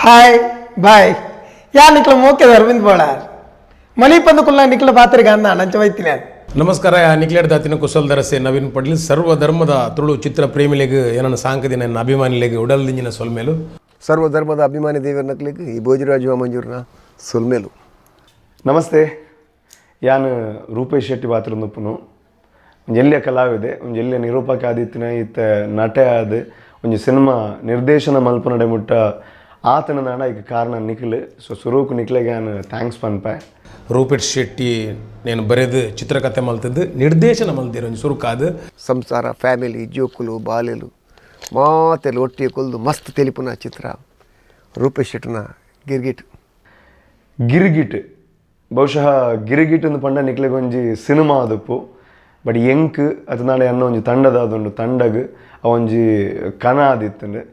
Hi bye. ಯಾ ನಿಕ್ಲ ಮೋಕೆ ಅರವಿಂದ್ ಬೋಳಾರ್ ಮಲಿಪಂದು ಕುಲ್ಲ ನಿಕ್ಲ ಪಾತ್ರಿಗ ಅಂದ ನಂಚ ವೈತಿನ. ನಮಸ್ಕಾರ, ನಿಕ್ಲೇಡ್ ದಾತಿನ ಕುಶಲ್ ದರಸೆ ನವೀನ್ ಪಡ್ಲಿ. ಸರ್ವ ಧರ್ಮದ ತುಳು ಚಿತ್ರ ಪ್ರೇಮಿಲೆಗ್, ಏನನ್ನ ಸಾಂಕದಿನ ಎನ್ನ ಅಭಿಮಾನಿಲೆಗ್ ಉಡಲ್ದಿಂಜಿನ ಸೊಲ್ಮೆಲು. ಸರ್ವಧರ್ಮದ ಅಭಿಮಾನಿ ದೇವರ ನಕ್ಲಿಗ್ ಈ ಭೋಜರಾಜ ಮಂಜೂರ್ನ ಸೊಲ್ಮೆಲು. ನಮಸ್ತೆ, ಯಾನ್ ರೂಪೇಶ್ ಶೆಟ್ಟಿ ಪಾತ್ರೊಂದುಪ್ಪುನು. ಒಂಜಿ ಎಲ್ಯ ಕಲಾವಿದೆ, ಒಂಜಿ ಎಲ್ಯ ನಿರೂಪಕ ಆದಿತ್ತಿನ, ಇತ್ತೆ ನಟೆ ಆದ್ ಒಂಜಿ ಸಿನಿಮಾ ನಿರ್ದೇಶನ ಮಲ್ಪುನಡೆ ಮುಟ್ಟ ಆತನ ನಾಡ ಈಗ ಕಾರಣ ನಿಖಿಲ್. ಸೊ ಸುರೂಕು ನಿಕ್ಲೆಗ್ ಯಾನ್ thanks ಪನ್ಪೆ. ರೂಪೇಶ್ ಶೆಟ್ಟಿ నేను ಬರೆದು ಚಿತ್ರಕಥೆ ಮಲ್ತದ್ದು, ನಿರ್ದೇಶನ ಮಲ್ದಿರ ಒಂಜಿ ಸುರುಕಾದ್. ಸಂಸಾರ, ಫ್ಯಾಮಿಲಿ, ಜೋಕುಲು ಬಾಲೆಲು ಮಾತೆಲ್ಲ ಒಟ್ಟಿಗೆ ಕೊಲ್ದು ಮಸ್ತ್ ತೆಲಿಪುನ ಚಿತ್ರ ರೂಪೇಶ್ ಶೆಟ್ಟಿನ ಗಿರ್ಗಿಟ್. ಗಿರಿಗಿಟ್, ಬಹುಶಃ ಗಿರಿಗಿಟ್ ಒಂದು ಪಂಡ ನಿಕ್ಲೆಗ್ ಒಂಜಿ ಸಿನಿಮಾ ಆದುಪ್ಪು. ಬಟ್ ಎಂಕ್ ಅತನಾಡೆ ಅನ್ನ ಒಂಜಿ ತಂಡದಾದುಂಡು, ತಂಡಗ್ ಅ ಒಂಜಿ ಕನ ಆದಿತ್ತುಂಡು.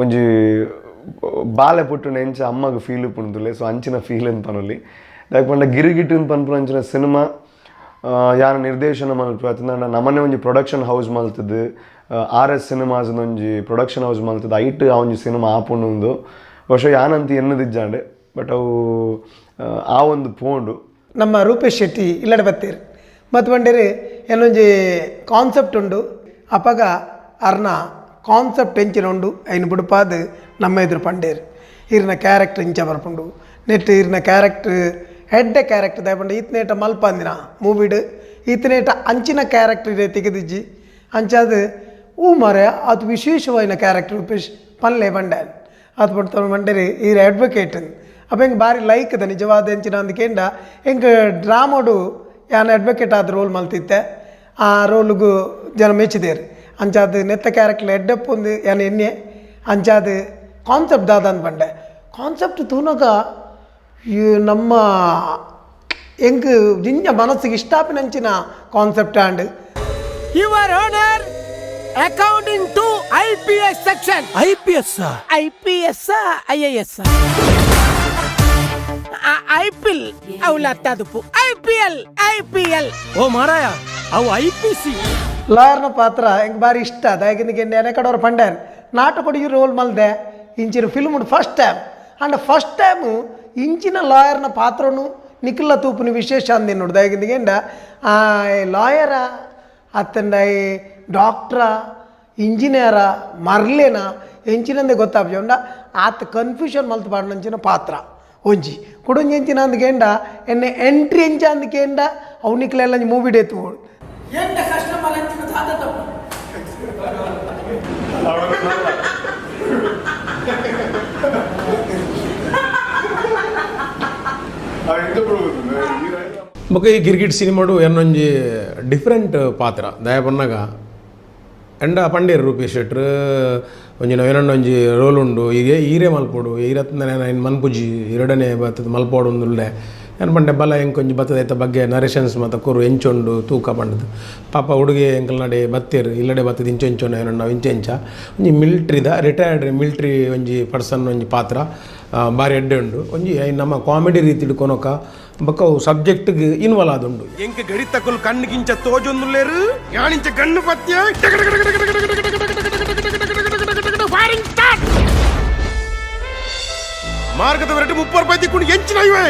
ಒಂಜಿ ಬಾಲೆ ಪುಟ್ಟುನ ಎಂಚ ಅಮ್ಮಗ್ ಫೀಲ್ ಪುಂಡುಲೆ, ಸೊ ಅಂಚಿನ ಫೀಲ್ ಅಂತ ಪನೊಲಿ. ದಾಯೆ ಪಂಡ ಗಿರಿಗಿಟ್ ಪನ್ಪುನ ಅಂಚಿನ ಸಿನಿಮಾ ಯಾನ್ ನಿರ್ದೇಶನ ಮಲ್ಪು ಅತನಾಡ ನಮನೆ ಒಂಜಿ ಪ್ರೊಡಕ್ಷನ್ ಹೌಸ್ ಮಲ್ತದ್ದು, R S cinemas ಒಂಜಿ ಪ್ರೊಡಕ್ಷನ್ ಹೌಸ್ ಮಲ್ತದ್ದು, ಐಟ್ ಆ ಒಂಜಿ ಸಿನಿಮಾ ಆಪುಂಡು ಬಹುಶಃ ಯಾನಂತ ಎನ್ನದಿಜ್ಜಾಂಡ್. ಬಟ್ ಅವು ಆ ಒಂದು ಪೋಂಡು. ನಮ್ಮ ರೂಪೇಶ್ ಶೆಟ್ಟಿ ಇಲ್ಲಡೆ ಬತ್ತೀರ್ ಮತ್ತು ಬಂಡೇರಿ ಏನೊಂಜಿ ಕಾನ್ಸೆಪ್ಟ್ ಉಂಡು. ಅಪಗ ಅರ್ನ ಕಾನ್ಸೆಪ್ಟ್ ಎಂಚಿನ ಉಂಡು ಐನು ಬುಡುಪಾದ್ ನಮ್ಮ ಎದುರು ಪಂಡೇರ್. ಈರ್ನ ಕ್ಯಾರೆಕ್ಟರ್ ಇಂಚ ಬರ್ಪುಂಡು, ನೆಟ್ ಈರ್ನ ಕ್ಯಾರೆಕ್ಟರ್ ಹೆಡ್ಡೆ ಕ್ಯಾರೆಕ್ಟರ್ ದಾಯೆ ಈತನೇಟ ಮಲ್ಪಂದಿನ ಮೂವಿಡ್ ಈತನೇಟ ಅಂಚಿನ ಕ್ಯಾರೆಕ್ಟರ್ ಇರೆ ತೆಗೆದಿಜ್ಜಿ. ಅಂಚಾದ ಹೂ ಮಾರೆ, ಅದು ವಿಶೇಷವಾಯಿನ ಕ್ಯಾರೆಕ್ಟರ್ ರೂಪೇಶ್ ಪನ್ಲೆ ಬಂಡೆ. ಅದು ಪಡ್ತಾರೆ ಮಂಡೇರಿ ಈರ್ ಅಡ್ವೊಕೇಟ್. ಅಪ್ಪ ಎಂಕ್ ಬಾರಿ ಲೈಕ್ ದ ನಿಜವಾದ ಎಂಚಿನ ಅಂದ್ಕೇಂಡ, ಎಂಕ್ ಡ್ರಾಮೋಡು ಯಾನ್ ಅಡ್ವೊಕೇಟ್ ಆದ ರೋಲ್ ಮಲ್ತಿತ್ತೆ. ಆ ರೋಲ್ಗು ಜನ ಮೆಚ್ಚಿದೇರು. ಅಂಚಾದ ನೆತ್ತ ಕ್ಯಾರೆಕ್ಟರ್ ಎಡ್ಡಪ್ಪ ಒಂದು ಯಾನ್ ಎಣ್ಣೆ. ಅಂಚಾದ ಕಾನ್ಸೆಪ್ಟ್ ದಾದ ಅಂದ್ ಪಂಡೆ. ಕಾನ್ಸೆಪ್ಟ್ ತೂನಗ ಈ ನಮ್ಮ ಎಂಕ್ ಜಿಂಜ ಮನಸ್ಸಿಗೆ ಇಷ್ಟಾಪಿನಂಚಿನ concept and. Your Honor, according to IPS section. IPS? IPS, IAS, IPL ಅವಲ ತದುಪು ಐಪಿಎಲ್, ಐಪಿಎಲ್. ಓ ಮಾರಾಯ, ಅವು ಐಪಿಸಿ. ಲಾಯರ್ನ ಪಾತ್ರ ಎಂಕ್ ಬಾರಿ ಇಷ್ಟ. ದಾಯೆಗಿಂದ ನೆನೆ ಕಡೋರು ಪಂಡ್ಯಾನ್ ನಾಟಕೊಡು ಈ ರೋಲ್ ಮಲ್ದೆ. ಇಂಚಿನ film first time and first time ಇಂಚಿನ ಲಾಯರ್ನ ಪಾತ್ರನು ನಿಖಿಲ ತೂಪುನ ವಿಶೇಷ ಅಂದಿನ್ನೋಡು. ದಾಯೆಗಿಂದ ಆ ಲಾಯರ ಅತ್ತಂಡ ಡಾಕ್ಟ್ರ, ಇಂಜಿನಿಯರ, ಮರ್ಲೇನ ಎಂಚಿನಂದೆ ಗೊತ್ತಾಪ್ಜಿ. ಆತ ಕನ್ಫ್ಯೂಷನ್ ಮಲ್ತ್ ಪಾಡ್ನಂಚಿನ ಪಾತ್ರ ಒಂಜಿ ಕುಡೊಂಜಿ ಎಂಚಿನ ಅಂದ್ಕೇಂಡ, ಎನ್ನೆ ಎಂಟ್ರಿ ಎಂಚ ಅಂದ್ಕೇಂಡ ಅವು ನಿಕ್ಲೆಲ್ಲ ಮೂವಿ ಡೇತು. ಎಂಟ ಕಸ್ಟಮರ್ ಅಂಚಿನ ದಾದ ತಪ್ಪು. ಬೊಕ ಈ ಗಿರ್ಗಿಟ್ ಸಿನಿಮಾಡು ಎನ್ನೊಂಜಿ ಡಿಫ್ರೆಂಟ್ ಪಾತ್ರ. ದಯ ಪನ್ನಗ ಎಂಡ ಪಂಡೇರು ರೂಪೇಶ್ ಶೆಟ್ರು ಒಂಜಿ ಏನನ್ನ ಒಂಜಿ ರೋಲ್ ಉಂಡು, ಈರೆ ಈರೆ ಮಲ್ಪೊಡು, ಈರತ್ನ ಮನ್ಪುಜಿ, ಎರಡನೇ ಬತ್ತದ ಮಲ್ಪೊಡು ಉಂದುಲ್ಲೆ. ಏನ್ ಪಂಡೆ, ಬಲ ಎಂಕೊಂಜಿ ಬತ್ತದ, ಐತ ಬಗ್ಗೆ ನರೇಶನ್ಸ್ ಮಾತ ಕೊರು, ಎಂಚೊಂಡು ತೂಕ ಪಂಡದು. ಪಾಪ ಹುಡುಗಿ ಎಂಕಲ್ ನಡೆ ಬತ್ತೇರು, ಇಲ್ಲಡೆ ಬತ್ತದ, ಇಂಚ ಇಂಚೊಂಡು ಏನನ್ನ ಇಂಚ ಇಂಚ ಒಂಜಿ ಮಿಲ್ಟ್ರಿದ ರಿಟೈರ್ಡ್ ಮಿಲ್ಟ್ರಿ ಒಂಜಿ ಪರ್ಸನ್ ಒಂಜಿ ಪಾತ್ರ. ಬಾರಿ ಎಡ್ಡೆ ಉಂಡು. ಒಂಜಿ ಐನ್ ನಮ್ಮ ಕಾಮಿಡಿ ರೀತಿಡ್ ಕೊನೊಕ, ಬೊಕ್ಕ ಅವು ಸಬ್ಜೆಕ್ಟ್ಗೆ ಇನ್ವಾಲ್ವ್ ಆದುಂಡು. ಎಂಕ್ ಗಡಿತಕುಲು ಕಣ್ಣಿಗಿಂಚ ತೋಜೊಂದುಲ್ಲೇರು, ಯಾನಿಂಚ ಗಣ್ಣು ಪತ್ಯ. Firing start. ಮಾರ್ಗದ ಹೊರಟು 30 ರೂಪಾಯಿ ತಿಕ್ಕೊಂಡು ಎಂಚಿನ ಇವೆ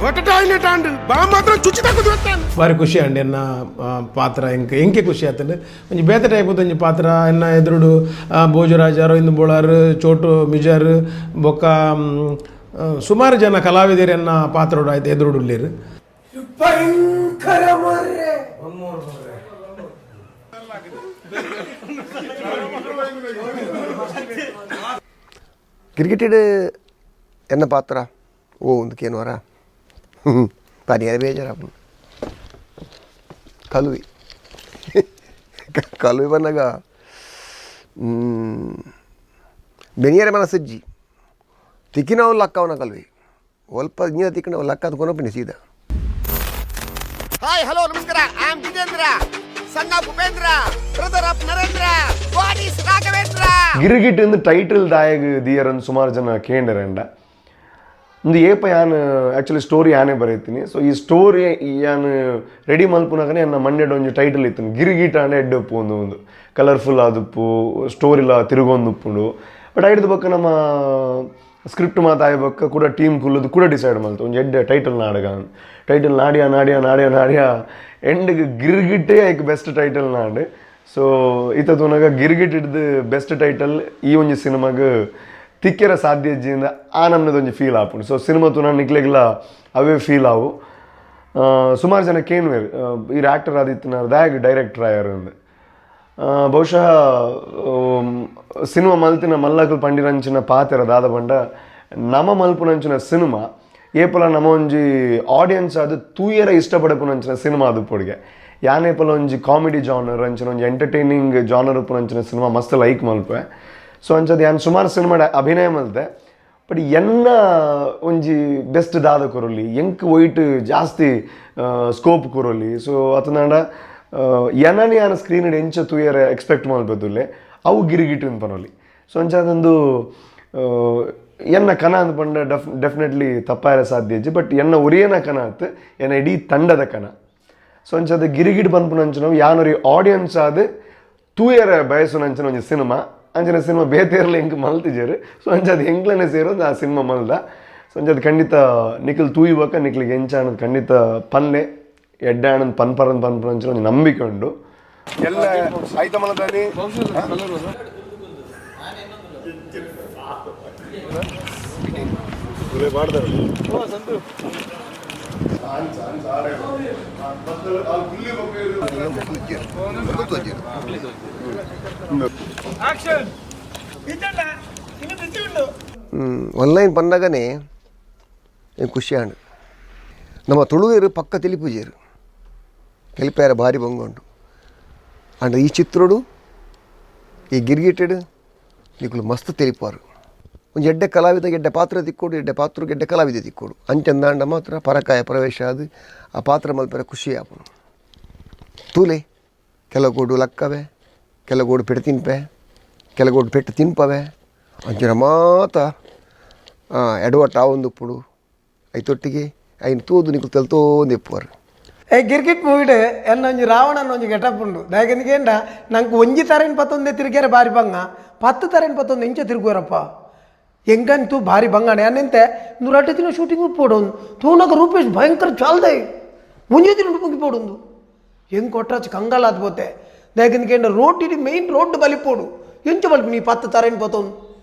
ಬಟಟಾಯ್ಲೆಟ್ ಆಂಡ್ ಬಾ ಮಾತ್ರ ಚುಚ್ಚಿ ತಕ್ಕದು ಗೊತ್ತಾನು. ಬಾರಿ ಖುಷಿ ಅಂಡ್ ಎನ್ನ ಪಾತ್ರ ಎಂಕ್ ಎಂಕೆ ಖುಷಿ ಆತಂಡ್. ಒಂಜಿ ಬೇತೆ ಟೈಪದ ಒಂಜಿ ಪಾತ್ರ. ಎನ್ನ ಎದುರುಡು ಭೋಜರಾಜ್, ಅರವಿಂದ್ ಬೋಳಾರ್, ಚೋಟು ಮಿಜಾರ್, ಬೊಕ್ಕ ಸುಮಾರು ಜನ ಕಲಾವಿದರು ಎನ್ನ ಪಾತ್ರಡು ಆಯ್ತು ಎದುರುಡು ಉಲ್ಲೇರು. ಭಯಂಕರ ಮಾರ್ರೆ. ಕ್ರಿಕೆಟೆಡ್ ಎನ್ನ ಪಾತ್ರ ಓ ಒಂದು ಕೇನುವರ ಪನಿಯರ ಬೇಜಾರಾಪುಂಡು. ಕಲುವಿ, ಕಲುವಿ ಬಂದಾಗ ಬೆನಿಯರ ಮನಸ್ಸಜ್ಜಿ ತಿಕ್ಕಿನವು ಲಕ್ಕವನ ಕಲ್ವಿ ಒಲ್ಪ ನೀರ ತಿಕ್ಕಿನ ಲಕ್ಕದ ಕೊನಪಿನಿ ಸೀದಾ. ಹಾಯ್, ಹಲೋ, ನಮಸ್ಕಾರ. I am Jitendra, son of Upendra, brother of Narendra. What is Raghavendra? Girgit ಇಂದು ಟೈಟಲ್ ದಾಯಗ್ ದಿಯರನ್ ಸುಮಾರು ಜನ ಕೇಂಡರಂಡ. ಒಂದು ಏಪ ಯಾನ್ ಆ್ಯಕ್ಚುಲಿ ಸ್ಟೋರಿ ಯಾನೇ ಬರೀತೀನಿ. ಸೊ ಈ ಸ್ಟೋರಿ ಯಾನ್ ರೆಡಿ ಮಲ್ಪುನಾಗನೆ ಎನ್ನ ಮಂಡ್ಯಡ್ ಒಂಜಿ ಟೈಟಲ್ ಇತ್ತು, ಗಿರಿಗಿಟ್ ಆಂಡ ಎಡ್ಡಪ್ಪು. ಒಂದು ಒಂದು ಕಲರ್ಫುಲ್ ಆದುಪ್ಪು, ಸ್ಟೋರಿಲ ತಿರುಗೊಂದುಪ್ಪುಂಡು. But ಐಡ್ದು ಬೊಕ್ಕ ನಮ್ಮ ಸ್ಕ್ರಿಪ್ಟ್ ಮಾತಾಯ ಬೊಕ್ಕ ಕೂಡ ಟೀಮ್ ಕುಲ್ಲುದು ಕೂಡ ಡಿಸೈಡ್ ಮಲ್ತು ಒಂಜಿ ಎಡ್ಡೆ ಟೈಟಲ್ ನಾಡಗ ಟೈಟಲ್ ನಾಡಿಯ ನಾಡಿಯ ನಾಡಿಯ ನಾಡಿಯ ಎಂಡ್ಗ್ ಗಿರ್ಗಿಟ್ಟೇ ಐಕ್ ಬೆಸ್ಟ್ ಟೈಟಲ್ ನಾಡು. ಸೊ ಇತ್ತ ತೂನಗ ಗಿರ್ಗಿಟ್ ಹಿಡ್ದು ಬೆಸ್ಟ್ ಟೈಟಲ್ ಈ ಒಂಜಿ ಸಿನಿಮಾಗ್ ತಿಕ್ಕೆರ ಸಾಧ್ಯ ಇಜ್ಜಿಂದ ಆ ನಮ್ನದೊಂಜಿ ಒಂಜಿ ಫೀಲ್ ಆಪುಂಡು. ಸೊ ಸಿನಿಮಾ ತೂನ ನಿಕ್ಲೆಗ್ಲ ಅವೇ ಫೀಲ್ ಆವು. ಸುಮಾರು ಜನ ಕೇನ್ವೇರ್ ಈ ಆ್ಯಕ್ಟರ್ ಆದಿತ್ತಿನಾರ್ ದಾಯಗ್ ಡೈರೆಕ್ಟರ್ ಆಯಾರು ಅಂದ್. ಬಹುಶಃ ಸಿನಿಮಾ ಮಲ್ತಿನ ಮಲ್ಲಕಲ್ ಪಂಡಿರಂಚಿನ ಪಾತೆರ ದಾದ ಪಂಡ ನಮ ಮಲ್ಪುನಂಚಿನ ಸಿನಿಮಾ ಏಪಲ ನಮ ಒಂಜಿ ಆಡಿಯನ್ಸ್ ಅದು ತೂಯರ ಇಷ್ಟಪಡಪುನಂಚಿನ ಸಿನಿಮಾ ಅದು ಪೊಡಿಗೆ ಯಾನೇಪಲ ಒಂಜಿ ಕಾಮಿಡಿ ಜಾನರ್ ಅಂಚಿನ ಒಂಜಿ ಎಂಟರ್ಟೈನಿಂಗ್ ಜಾನರ್ ಉಪ್ಪುನಂಚಿನ ಸಿನಿಮಾ ಮಸ್ತ್ ಲೈಕ್ ಮಲ್ಪೆ. ಸೊ ಅಂಚದ ಯಾನ್ ಸುಮಾರು ಸಿನಿಮಾ ಅಭಿನಯ ಮಲ್ತೆ ಬಟ್ ಎನ್ನ ಒಂಜಿ ಬೆಸ್ಟ್ ದಾದ ಕೊರೊಲಿ ಎಂಕ್ ಒಯ್ಟ್ ಜಾಸ್ತಿ ಸ್ಕೋಪ್ ಕೊರೊಲಿ. ಸೊ ಅತನಾಂಡ ಎನನಿ ಯಾನ್ ಸ್ಕ್ರೀನ್ ಎಂಚ ತೂಯರೆ ಎಕ್ಸ್ಪೆಕ್ಟ್ ಮಲ್ಪೆದುಲ್ಲೆ ಅವು ಗಿರಿಗಿಟ್ಟು ಪನೊಲಿ. ಸೊ ಅಂಚಾದೊಂದು ಎನ್ನ ಕನ ಅಂದ್ ಪಂಡ ಡೆಫಿನೆಟ್ಲಿ ತಪ್ಪಾಯರೆ ಸಾಧ್ಯ ಇಜ್ಜಿ ಬಟ್ ಎನ್ನ ಒರಿಯನ ಕನ ಅತ್ ಎನ್ನ ಇಡೀ ತಂಡದ ಕನ. ಸೊ ಅಂಚಾದ ಗಿರಿಗಿಟ್ ಪನ್ಪುನಂಚಿನವು ಯಾನೊರಿ ಆಡಿಯನ್ಸ್ ಆದ್ ತೂಯರೆ ಬಯಸುನಂಚಿನ ಒಂಜಿ ಸಿನಿಮಾ ಅಂಚಿನ ಸಿನಿಮಾ ಬೇತೆರ್ಲ ಎಂಕ್ ಮಲ್ತಿಜೆರ್. ಸೊ ಅಂಚಾದ ಎಂಕ್ಲನೆ ಸೇರೊಂದು ಆ ಸಿನಿಮಾ ಮಲ್ದ. ಸೊ ಅಂಚಾದ ಖಂಡಿತ ನಿಕಲ್ ತೂಯುವಕ ನಿಕ್ಲಿಗೆ ಎಂಚಾನದ್ ಖಂಡಿತ ಪನ್ನೆ ಎಡ್ಡೆ ಆನಂದ್ ಪನ್ಪರನ್ ಪನ್ಪುನಂಚಿನ ಒಂಜಿ ನಂಬಿಕೆ ಉಂಡು. ಎಲ್ಲ ಆಯ್ತ ಮಲದಾನಿ ಆನ್ಲೈನ್ ಪನ್ನಗನೇ ಖುಷಿ ಆಂಡ್. ನಮ್ಮ ತುಳುವೆರು ಪಕ್ಕ ತಿಳಿಪುಜೇರು ತೆಲಿಪಾರ ಭಾರಿ ಬಂಗುಂಡು. ಅಂಡ ಈ ಚಿತ್ರೋಡು ಈ ಗಿರ್ಗಿಟೆಡ್ ನಿಕುಲು ಮಸ್ತ್ ತೆಲಿಪಾರು. ಒಂಜಿ ಎಡ್ಡೆ ಕಲಾವಿದ ಎಡ್ಡೆ ಪಾತ್ರ ತಿಕ್ಕೋಡು, ಎಡ್ಡೆ ಪಾತ್ರಕ್ಕೆ ಎಡ್ಡೆ ಕಲಾವಿದ ತಿಕ್ಕೋಡು. ಅಂಚಂದಾಂಡ ಮಾತ್ರ ಪರಕಾಯ ಪ್ರವೇಶ ಅದು ಆ ಪಾತ್ರ ಮಲ್ಪೆರೆ ಖುಷಿ ಆಪುಂಡು. ತೂಲೆ ಕೆಲವು ಲಕ್ಕವೆ, ಕೆಲವು ಪೆಟ್ಟು ತಿನ್ಪೆ, ಕೆಲವು ಪೆಟ್ಟು ತಿನ್ಪವೆ. ಅಂಚಿನ ಮಾತ ಎಡವಟ್ಟು ಆವೊಂದುಪ್ಪುಡು ಐತೊಟ್ಟಿಗೆ ಐನ್ ತೂದು ನಿಕುಲು ತೆಲ್ತೋಂದು ಇಪ್ಪುವರು. ಏ ಗಿರ್ಗಿಟ್ ಮೂವಿಡ್ ಎನ್ನ ಒಂಜಿ ರಾವಣನ ಒಂಜಿ ಗೆಟಪ್ ಉಂಡು. ದಾಯೆಗಂದ ನಂಗೆ ಒಂಜಿ ತರೇನ್ ಪತ್ತೊಂದೆ ತಿರುಗ್ಯಾರ ಬಾರಿ ಬಂಗ, 10 ತರೇನ್ ಪತ್ತೊಂದು ಇಂಚ ತಿರುಗುವರಪ್ಪ ಎಂಗಂತೂ ಭಾರಿ ಬಂಗಾಣೆ ಅನ್ನಂತೆ. 108 ದಿನ ಶೂಟಿಂಗ್ ಪೋಡೊಂದು ತೂನಗ ರೂಪೇಶ್ ಭಯಂಕರ ಚಾಲ್ದೆ ಒಂಜಿ ದಿನ ಮುಗಿ ಪೋಡೊಂದು ಹೆಂಗೆ ಕೊಟ್ರಾಚ್ ಕಂಗಾಲ ಆದ್ ಪೋತೆ. ದಾಯೆಗಂದ ರೋಡ್ ಇಡೀ ಮೇನ್ ರೋಡ್ ಬಲಿಪೋಡು ಎಂಚ ಬಲ್ಪು ನೀ 10 ತರೇನ್ ಪತ್ತೊಂದು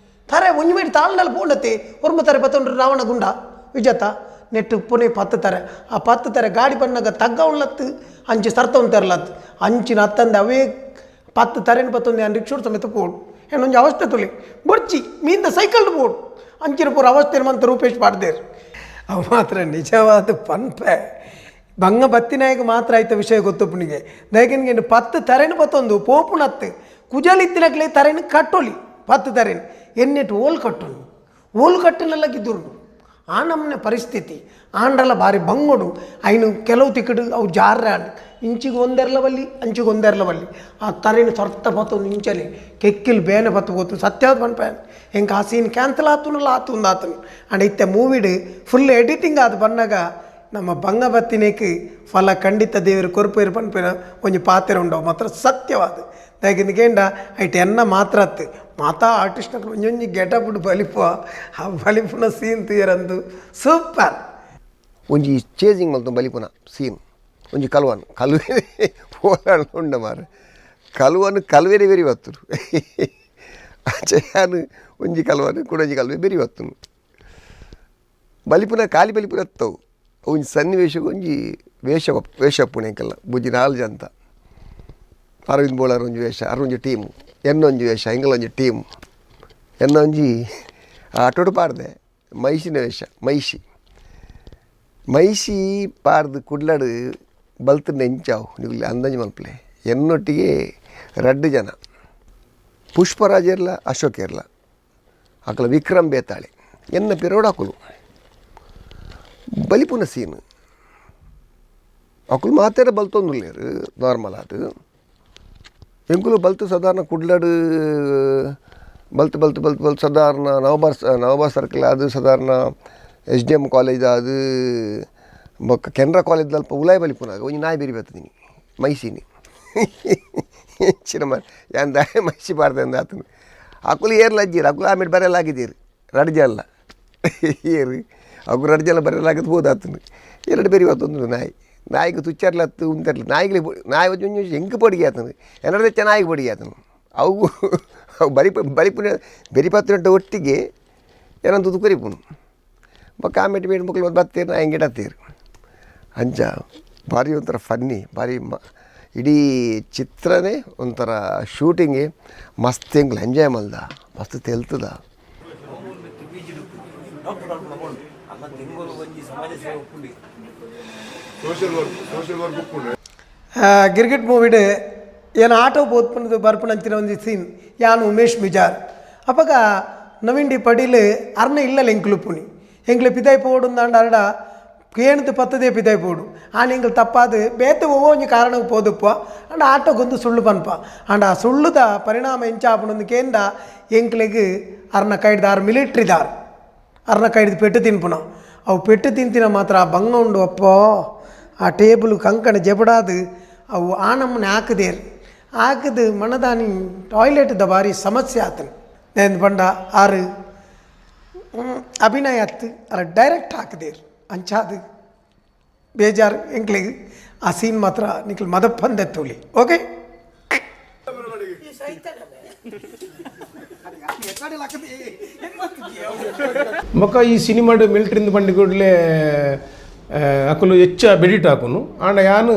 ತರೆ ಒಂಜಿ ಮೇಟ್ ತಾಳ್ನಲ್ಲ ಪೋಂಡತ್ತೆ ಒರ್ಮ ತಾರೆ ಪತ್ತೊಂಡು ರಾವಣ ಗುಂಡ ವಿಜತ ನೆಟ್ಟು ಪುಣೆ 10 ತಾರೆ ಆ 10 ತಾರೆ ಗಾಡಿ ಬಣ್ಣಗ ತಗ್ಗ ಉಳ್ಳತ್ತು ಅಂಚಿ ಸರ್ತ ತೆರಲತ್ತು ಅಂಚಿನ ಅತ್ತಂದೆ ಅವೇ 10 ತರೇನು ಪತ್ತೊಂದು ನಾನು ರಿಕ್ಷೋಡ್ ಸಮೇತ ಪೋಡು ಏನೊಂಜಿ ಅವಸ್ಥೆ ತುಲಿ ಬೊಡ್ಚಿ ಮೀಂದ ಸೈಕಲ್ ಪೋಡು ಅಂಚಿನ ಪೂರ ಅವಸ್ಥೆ ಮಂತ ರೂಪೇಶ್ ಪಾಡ್ದೇರು. ಅವು ಮಾತ್ರ ನಿಜವಾದ ಪನ್ಪೆ ಬಂಗ ಬತ್ತಿನಾಯಕ ಮಾತ್ರ ಆಯ್ತ ವಿಷಯ ಗೊತ್ತುಪ್ಪನಿಗೆ. ದಯಕಿನ್ಗೆ 10 ತರೇನು ಪತ್ತೊಂದು ಪೋಪುನತ್ತು ಕುಜಲಿತ್ತಿನಕ್ಲೆ ತರೇನು ಕಟ್ಟೊಲಿ 10 ತರೇನು ಎನ್ನೆಟ್ಟು ಓಲ್ ಕಟ್ಟುನು ಓಲ್ ಕಟ್ಟನೆಲ್ಲ ಗಿದ್ದುರು ಆ ನಮ್ಮನೆ ಪರಿಸ್ಥಿತಿ ಆಂಡಲ ಭಾರಿ ಬಂಗೋಡು. ಐನು ಕೆಲವು ತಿಕ್ಕಡು ಅವು ಜಾರ್ರ ಇಂಚಿಗೆ ಒಂದೆರ್ಲ ಬಲ್ಲಿ ಅಂಚಿಗೆ ಒಂದೆರ್ಲ ಬಲ್ಲಿ ಆ ತರೇನು ಸೊರ್ತ ಪತ್ತೊಂದು ಇಂಚಲಿ ಕೆಕ್ಕಿಲ್ ಬೇನೆ ಪತ್ತು ಗೊತ್ತು ಸತ್ಯಾದ ಪನ್ಪೆ ಎಂಕ ಆ ಸೀನ್ ಕ್ಯಾನ್ಸಲ್ ಆತುನಲ್ಲ ಆತುಂದು ಆತನು. ಅಂಡ್ ಇತ್ತೆ ಮೂವಿಡ್ ಫುಲ್ ಎಡಿಟಿಂಗ್ ಆದ್ ಬನ್ನಗ ನಮ್ಮ ಬಂಗ ಬತ್ತಿನೇಕ್ ಫಲ ಖಂಡಿತ ದೇವರು ಕೊರ್ಪೇರು ಪನ್ಪೇರ ಒಂಜಿ ಪಾತೆರ ಉಂಡವು ಮಾತ್ರ ಸತ್ಯವಾದ. ದಾಯೆಗಿಂದ ಕೇಂಡ ಐಟ್ ಎನ್ನ ಮಾತ್ರ ಅತ್ತು ಮಾತಾ ಆರ್ಟಿಸ್ಟ್ನಕ್ಲು ಒಂಜೊಂಜಿ ಗೆಟಪ್ ಬಲಿಪುವ ಆ ಬಲಿಪುನ ಸೀನ್ ತೂಯರಂದು ಸೂಪರ್. ಒಂಜಿ ಚೇಜಿಂಗ್ ಮಲ್ತು ಬಲಿಪುನ ಸೀನ್ ಒಂಜಿ ಕಲ್ವನ್ ಕಲ್ವೆ ಪೋಲಾಡ್ ಉಂಡ ಮಾರ ಕಲ್ವನ್ ಕಲ್ವೆರೆ ಬೆರಿ ಬತ್ತುರು ಅಂಚ ಯಾನ್ ಒಂಜಿ ಕಲ್ವನ್ ಕುಡೊಂಜಿ ಕಲ್ವೆ ಬೆರಿ ಬತ್ತುನು ಬಲಿಪುನ ಖಾಲಿ ಬಲಿಪುನ ಅತ್ತವು ಒಂಜಿ ಸನ್ನಿವೇಶಕ್ಕೆ ಒಂಜಿ ವೇಷ ವೇಷ ಉಪ್ಪುಂಡು ಎಂಕಲ್ನ ಬುಜ್ಜಿ ನಾಲ್ ಜನ ಅರವಿಂದ್ ಬೋಳಾರ್ ಒಂಜಿ ವೇಷ ಅರ್ ಒಂಜಿ ಟೀಮ್ ಎನ್ನೊಂಜಿ ವೇಷ ಎಂಕಲೊಂಜಿ ಟೀಮ್ ಎನ್ನೊಂಜಿ ಆಟೋಡು ಪಾಡ್ದೆ ಮೈಸಿನ ವೇಷ ಮೈಷಿ ಮೈಷಿ ಪಾರ್ದು ಕುಡ್ಲಡ್ ಬಲ್ತುಂಡ ಎಂಚಾವು ನಿಕುಲು ಅಂದಾಜು ಮಲ್ಪಲೆ ಎನ್ನೊಟ್ಟಿಗೆ ರಡ್ಡು ಜನ ಪುಷ್ಪರಾಜ್ ಇರ್ಲ ಅಶೋಕ್ ಇರ್ಲ ಅಕಲ ವಿಕ್ರಮ್ ಬೇತಾಳೆ ಎನ್ನ ಪಿರೋಡ್ ಅಕುಲು ಬಲಿಪುನ ಸೀನ್ ಅಕುಲು ಮಾತೆರ ಬಲ್ತೊಂದುಲ್ಲೆರ್ ನಾರ್ಮಲ್ ಆದ್ ಎಂಕುಲು ಬಲ್ತು ಸಾಧಾರಣ ಕುಡ್ಲಡ್ ಬಲ್ತು ಬಲ್ತು ಬಲ್ತು ಬಲ್ತು ಸಾಧಾರಣ ನವಬಾರ್ ನವಬಾರ್ ಸರ್ಕಲ್ ಅದು ಸಾಧಾರಣ S D M college ಅದು ಬೊಕ್ಕ ಕೆನರಾ ಕಾಲೇಜ್ ಅಲ್ಪ ಉಲಾಯಿ ಬಲಿಪುನಾಗ ಒಂಜಿ ನಾಯಿ ಬೆರಿ ಬತ್ತದಿನಿ ಮೈಸಿನಿ ಎಂಚಿನ ಮಾರ್ ಯಾನ್ ದಾಯೆ ಮೈಸಿ ಪಾಡ್ದೆ ಆತನು ಅಕುಲು ಏರ್ಲ ಅಜ್ಜಿರು ಅಕುಲು ಆಮೇಲೆ ಬರೆಯಲಾಗಿದ್ದೀರಿ ರಡ್ಜಲ್ಲ ಏರು ಅವು ರಡ್ಜಲ್ಲ ಬರೆಯಲಾಗದು ಹೋದಾತನು ಎರಡು ಬೇರೆ ಇವತ್ತೊಂದು ನಾಯಿ ನಾಯಿಗೆ ತುಚ್ಚಾರ್ಲತ್ತು ಉಂತರ್ಲಿ ನಾಯಿಗೆ ನಾಯಿ ಒಂಜಿ ಎಂಕ್ ಪೊಡಿಗೆ ಆತನು ಎನ್ನಡ ತೆಚ್ಚ ನಾಯಿಗೆ ಪೊಡಿಗೆ ಆತನು ಅವು ಅವು ಬರಿಪ ಬರಿಪುನ ಬೆರಿಪತ್ತಿನಟ್ಟ ಒಟ್ಟಿಗೆ ಏನಂತ ಕೊರಿಪುನು ಬೊಕ್ಕ ಆಮೇಲೆ ಬೇಡ ಮಕ್ಕಳು ಒಂದು ಬತ್ತೀರು ನಾ ಹೆಂಗೆ ಹತ್ತೀರು ಅಂಚ ಭಾರಿ ಒಂಥರ ಫನ್ನಿ ಭಾರಿ ಇಡೀ ಚಿತ್ರನೇ ಒಂಥರ ಶೂಟಿಂಗೇ ಮಸ್ತ್ ಎಂಕ್ಲು ಎಂಜಾಯ್ ಮಲ್ದ ಮಸ್ತ್ ತೆಲ್ತದ. ಗಿರ್ಗಿಟ್ ಮೂವಿಡ್ ಏನು ಆಟೋ ಬೋತ್ಪುನದು ಬರ್ಪುನಂಚಿನ ಒಂಜಿ ಸೀನ್ ಯಾನ್ ಉಮೇಶ್ ಮಿಜಾರ್ ಅಪಗ ನವೀನ್ ಡಿ ಪಡೀಲ್ ಅರ್ನ ಇಲ್ಲಲ್ಲ ಎಂಕ್ಲು ಪುನಿ ಎಂಕ್ಲು ಪಿದಾಯಿ ಪೋಡುಂದಾಂಡ ಅರಡ ಕೇಣದು ಪತ್ತದೇ ಪಿದಾಯಿ ಪೋಡು ಆನ್ ಎಂಕ್ಲು ತಪ್ಪಾದು ಬೇತೆ ಒವ್ವೋ ಒಂಜಿ ಕಾರಣಕ್ಕೆ ಪೋದುಪ್ಪ ಅಂಡ ಆಟೋಗೊಂದು ಸುಳ್ಳು ಪನ್ಪ ಅಂಡ ಆ ಸುಳ್ಳುದ ಪರಿಣಾಮ ಎಂಚಾಪುನೊಂದು ಕೇಂದ ಎಂಕ್ಲೆಗ್ ಅರ್ನ ಕೈಡ್ದಾರ್ ಮಿಲಿಟ್ರಿದಾರ್ ಅರ್ನ ಕೈಡ್ದು ಪೆಟ್ಟು ತಿನ್ಪುನ ಅವು ಪೆಟ್ಟು ತಿಂತಿನ ಮಾತ್ರ ಆ ಬಂಗ ಉಂಡು ಅಪ್ಪೋ ಆ ಟೇಬಲ್ ಕಂಕಣ ಜಬಡಾದು ಅವು ಆನಮ್ಮನೆ ಹಾಕದೇರು ಹಾಕದು ಮನದಾನಿ ಟಾಯ್ಲೆಟ್ದ ಭಾರಿ ಸಮಸ್ಯೆ ಆತನು ನೇಂದು ಪಂಡ ಆರು ಅಭಿನಯ ಅತ್ತು ಅರ ಡೈರೆಕ್ಟ್ ಹಾಕದೇರು ಅಂಚಾದು ಬೇಜಾರು ಎಂಕ್ಲಿಗೆ ಆ ಸೀನ್ ಮಾತ್ರ ನಿಕ್ಲು ಮದಪ್ಪಂದೆ ತೋಲಿ ಓಕೆ. ಬೊಕ್ಕ ಈ ಸಿನಿಮಾಡ್ ಮಿಲಿಟ್ರಿಂದ ಬಂಡಿ ಕೂಡಲೇ ಅಕುಲು ಹೆಚ್ಚ ಬೆಡಿಟ್ ಹಾಕುನು ಆಂಡ ಯಾನ್